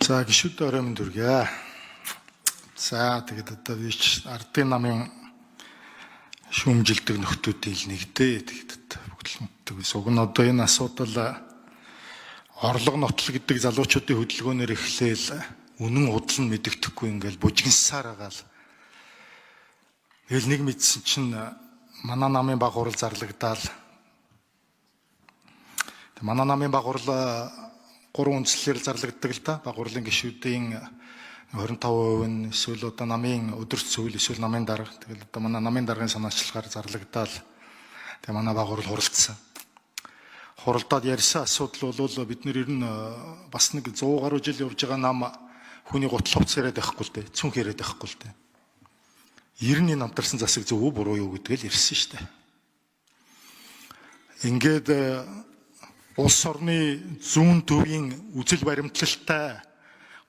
За гишүүд орой минь дүргээ. За тэгээд одоо би ч ардын намын шүүмжилдэг нөхдүүдийн л нэгдээ. Тэгээд одоо бүгд л мэддэг. Суг нь одоо энэ асуудал орлого нотол гэдэг залуучуудын хөдөлгөөнөөр эхлээл үнэн худал нь мэдэгдэхгүй ингээл бужигнасаар байгаа л. Тэгэл нэг мэдсэн чинь манай намын баг хурал зарлагдаал. Манай намын баг хурал гурван үндслээр зарлагддаг л да. Баг хурлын гишүүдийн 25% нь эсвэл одоо намын өдөрт зүйл эсвэл намын дарга. Тэгэл одоо манай намын даргын санаачлагаар зарлагдаал. Тэгээ манай баг хурал хуралдсан. Хуралдаад ярьсан асуудал бол бид нэр ер нь бас нэг 100 гаруй жил явж байгаа нам хүний гутал хувцас яриад байхгүй л дээ. Цүнх яриад байхгүй л дээ. 90-ийн намтарсан засаг зөв үү буруу юу гэдгээл ирсэн шүү дээ. Ингээд улс орны зүүн төвийн үзэл баримтлалтай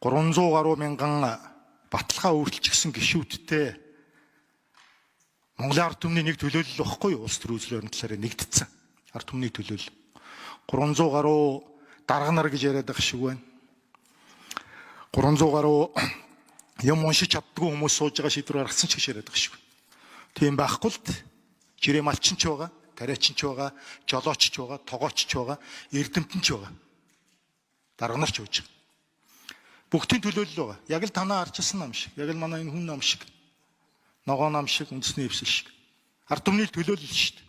300 гаруй мянган баталгаа өөрчилчихсэн гишүүдтэй Монголын ард түмний нэг төлөөлөл багхгүй юу? Улс төр үзэл баримтлалаараа нэгдсэн. Ард түмний төлөөлөл. 300 гаруй дарга нар гэж яриад байх шиг байна. 300 гаруй юм уншиж чаддгүй хүмүүс сууж байгаа шийдвэр гаргасан ч гэж яриад байх шиг. Тийм байхгүй л жирээ малчин ч байгаа, тариачин ч байгаа, жолооч ч байгаа, тогооч ч байгаа, эрдэмтэн ч байгаа. Дарга нар ч байж байгаа. Бүгдийн төлөөлөл байгаа. Яг л танаа арчилсан нам шиг, яг л манай энэ хүн нам шиг, ногоон нам шиг, үндэсний эвсэл шиг. Ард түмний төлөөлөл шүү дээ.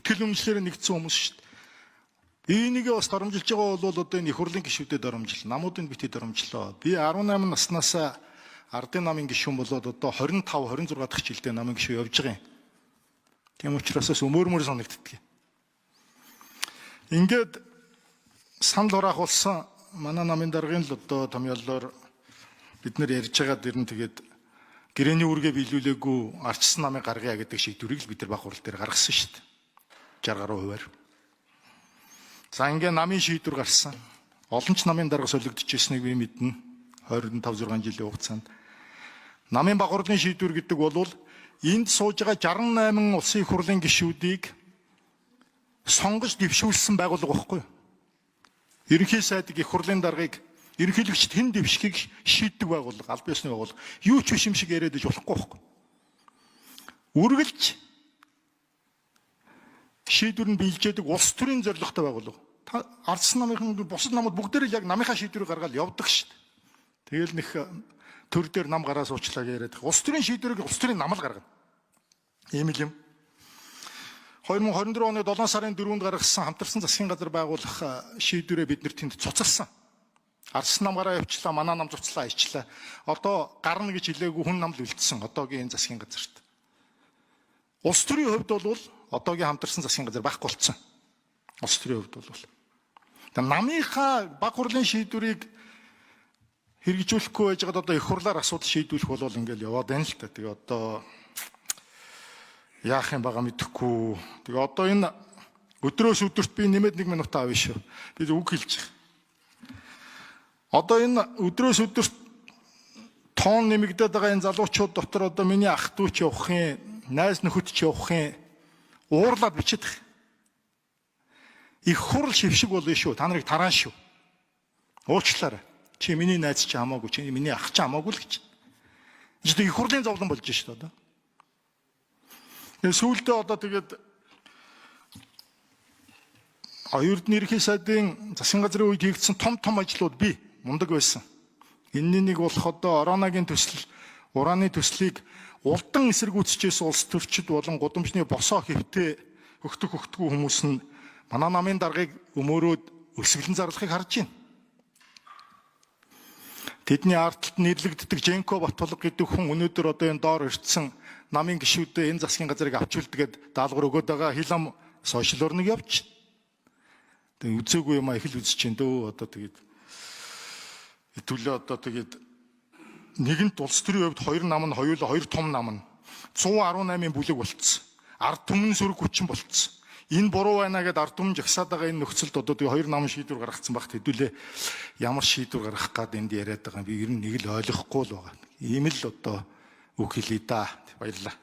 Итгэл үнэмшлээр нэгдсэн хүмүүс шүү дээ. Энийг бас доромжилж байгаа бол одоо энэ их хурлын гишүүдэд доромжил, намуудын битээ доромжлоо. Би 18 наснаас ардын намын гишүүн болоод одоо 25 26 дахь жилдээ намын гишүүн явж байгаа юм. Тийм учраас бас өмөрмөр санагддаг. Ингээд санал хураах болсон манай намын даргын л одоо томьёолоор бид нэр ярьж байгаа дэр нь тэгээд гэрээний үүргээ биелүүлээгүй арчсан намыг гаргая гэдэг шийдвэрийг л бид нар баг хурал дээр гаргасан шүү дээ. 60 гаруй хувиар. За ингээ намын шийдвэр гарсан. Олон ч намын дарга солигдчихсэнийг би мэднэ. 25 6 жилийн хугацаанд. Намын баг хурлын шийдвэр гэдэг бол энд сууж байгаа 68 улсын их хурлын гишүүдийг сонгож дэвшүүлсэн байгууллага байхгүй юу? Ерөнхий сайдыг их хурлын даргыг ерөнхийлөгчд хэн дэвшихийг шийддэг байгууллага, аль биесны байгууллага. Юу ч биш юм шиг яриад иж болохгүй байхгүй. Үргэлж шийдвэр нь биелжээдэг улс төрийн зорилготой байгууллага. Та ардсан намынхан бусад намууд бүгдээр л яг намынхаа шийдвэрийг гаргаад явдаг шүү дээ. Тэгэл нэх төр дээр нам гараа суучлаа гэж яриад. Улс төрийн шийдвэрийг улс төрийн нам л гаргана. Ийм л юм. 2024 оны 7 сарын 4-нд гаргасан хамтарсан засгийн газар байгуулах шийдвэрээ бид нэр тэнд цуцалсан. Арсан нам гараа явчлаа, манай нам цуцлаа, ичлээ. Одоо гарна гэж хэлээгүй хүн нам л үлдсэн одоогийн энэ засгийн газарт. Улс төрийн хувьд бол одоогийн хамтарсан засгийн газар байхгүй болсон. Улс төрийн хувьд бол. Тэгээ намынхаа баг хурлын шийдвэрийг хэрэгжүүлэхгүй байж байгаад одоо их хурлаар асуудал шийдвүлэх болол ингээл яваад байна л та. Тэгээ одоо яах юм байгаа мэдэхгүй. Тэгээ одоо энэ өдрөөс өдөрт би нэмээд 1 минут авъя шүү. Би үг хэлж байгаа. Одоо энэ өдрөөс өдөрт тоон нэмэгдээд байгаа энэ залуучууд дотор одоо миний ах дүү ч явах юм, найз нөхөд ч явах юм уурлаад бичээд их. Их хурл шившиг болно шүү. Та нарыг тараан шүү. Уучлаарай. Чи миний найз чи хамаагүй, чи миний ах чи хамаагүй л гэж. Энэ их хурлын зовлон болж шүү дээ одоо. Тэгээ сүүлдээ одоо тэгээд Оюун ерөнхий сайдын засгийн газрын үед хийгдсэн том том ажлууд би мундаг байсан. Энэний нэг болох одоо Оронагийн төсөл, ураны төслийг улдан эсэргүүцэжсэн улс төрчид болон гудамжны босоо хэвтээ өгтөх өгтгүү хүмүүс нь манай намын даргаыг өмөөрөөд өсвөлэн зарлахыг харж байна. Тэдний ард талд нэрлэгддэг Женко Батулга гэдэг хүн өнөөдөр одоо энэ доор ирсэн намын гишүүдээ энэ засгийн газрыг авч үлдгээд даалгавар өгөөд байгаа хил ам сошиалор нэг явж. Тэгээ үзээгүй юм а их л үзэж чинь дөө одоо тэгээд хэдүүлээ одоо тэгээд нэгэнт улс төрийн хувьд хоёр нам нь хоёулаа хоёр том нам нь 118-ын бүлэг болцсон. Ард түмэн сөрөг хүчин болцсон. Энэ буруу байна гэдээ ард түмэн жагсаад байгаа энэ нөхцөлд одоо тэгээ хоёр нам шийдвэр гаргацсан багт хэдүүлээ ямар шийдвэр гаргах гад энд яриад байгаа юм би ер нь нэг л ойлгохгүй л байгаа. Ийм л одоо үг хэлье да. Баярлалаа.